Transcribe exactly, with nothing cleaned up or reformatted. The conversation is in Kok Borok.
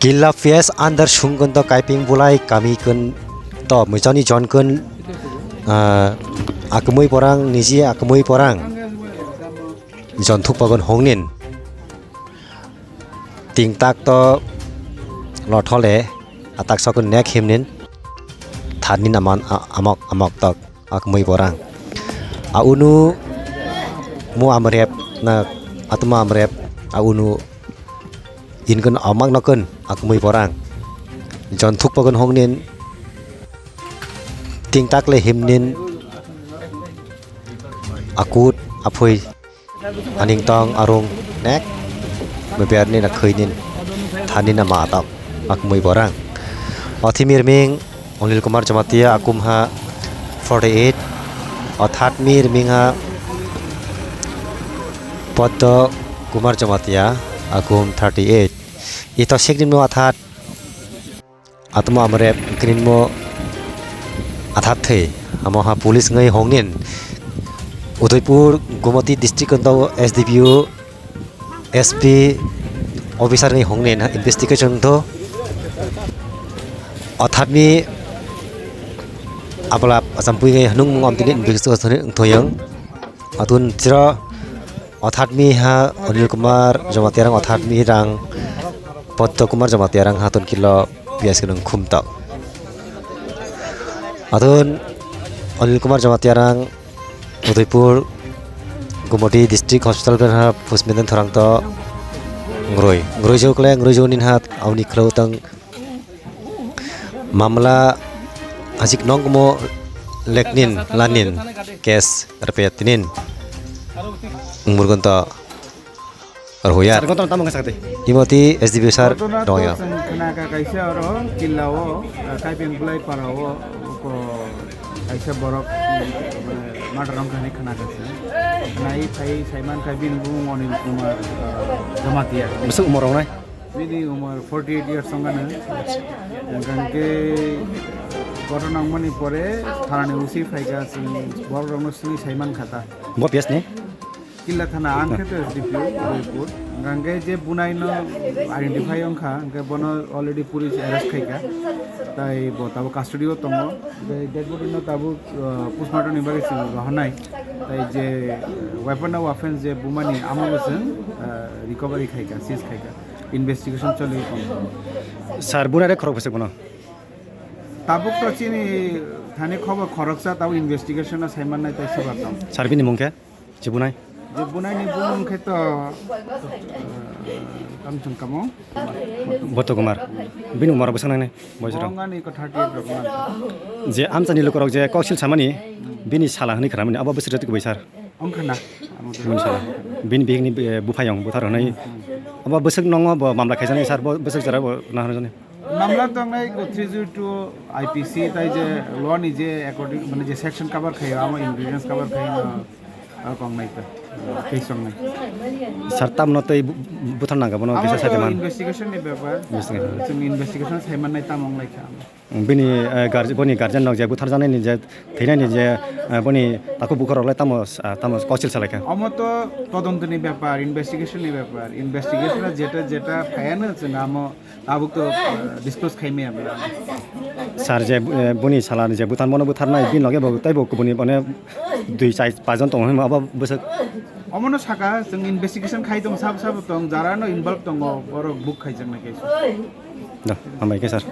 Killa P S under sungkun to Kaiping Bulai kami kun to mujani jon kun, ah, akumui porang niji akumui porang jon thuk pagun hongnin. Ting tak to lothole atak sokun nek himnin thanin aman a-, amok amok tok. Akumui borang. A unu mu amrep na atuma amrep a unu inkun amak nokun akumui borang. Jon thuk pagun hongnin ting tak le himnin akut aphui aning tong arung nek meber ni na khoi nin thanin ama atak akumui borang. Othimi riming Anil Kumar Jamatia akumha forty eight, othatmi rimingha Poddo Kumar Jamatia akum thirty eight. Ito sekrimno athat atmo amrep krinmo athat thei amoha police ngai hongnin Udaipur Gumati district ndo S D P O S P officer ni hongni na investigation to othatmi abala achampui ngai hanung mung amtini investigation thoyang atun tira othatmi ha Anil Kumar Jamatia rang othatmi rang Poddo Kumar Jamatia rang hatun kilo P S kunung khumta atun Anil Kumar Jamatia rang Udaipur Gumati District Hospital ke ha postmortem thorang to ngroi ngroi jo kle ngroi jo nin hat auni khlo tang mamla hajik nongmo leknin lanin case repetinin murgun to rohoyar. Sir, kontona tamo kasa kate? Imoti S D P sir rohoyar. Khna ka kaisa oro killa o, Kaiping Bulai para o, ko kaisa borok, mane, murder wng kha hinwi khna kha se. Nai phai saiman kha bini bumung Anil Kumar, ah, Jamatia. Bwswk umor wngnai? Bini umor forty eight years wng kha no. Hwnkhe ghotona wngmani pore thanani O C phai kha, chwng borok rokno swngwi saiman kha ta. Bo P S ni? Killa thana ang khe to S D P O Udaipur. Hwnkhe je bunai no identify wng kha, hwnkhe bono already police arrest khai kha. Tai bo tabuk custody o tongo. Tai dead body no tabuk, uh, postmortem ni bagwi se rohornai. Tai je weapon na weapon je bumani amo bo chwng, uh, recovery khai kha, seize khai kha. Investigation choli tongo. Sir, bunai rek khorok bwswk bono? Tabuk to chini thani khobor khoroksa tabuk investigation no saiman nai tai se ba tong. Sir, bini mung khe? Chibunai? Je bunai ni bumung khe to, eh, tamo chwng kamo? Boto Kumar. Bini umor bwswk nangnai? Boyos rok? Bo wngani ko thirty eight rok wngkha. Je amchani lukurok je koksil samani, bini sala hwnwi khwnamani, abo bwswk jotoi kubui sir? Wngkha na. Bini sala. Bini bihikni, eh, buphayong buthar hwnwi. Abo bwswk nongo bo mamla khaijaknai sir, bo bwswk jora bo nahorjaknai? Mamla tongnai ko three zero two I P C tai je law ni je according, mane je section cover khayo, amo ingredients cover khayo, no, ah, kong nai ta, case ong nai. Sir, tamno tei bu-, buthar nangkha bono kisa amo sai to man. Investigation ni bepar. Investigation. Chwng investigation sai man nai tam ong lai kha. Bini, eh, guardi-, boni guardian rok je buthar janai ni je, thwinai ni je, eh, boni takhuk bukhuk rok lai tamo, ah, tamo koksil salai kha. Amo to todonto ni bepar, investigation ni bepar. Investigation jeta, jeta phayano chwng amo Tabuk to, eh, disclose khai maya bwla. Sir, je, eh, boni sala ni je buthar, bono buthar nai, bini loge bo tei bo kubuni, mane, dui, char, pas jon tongo, hwnba abo bwswk. Omono saka, chwng investigation khai tongo, sabo, sabo tong, jara no involve tongo, borok book khai jaknai kaisa. Da, hambai khe, sir.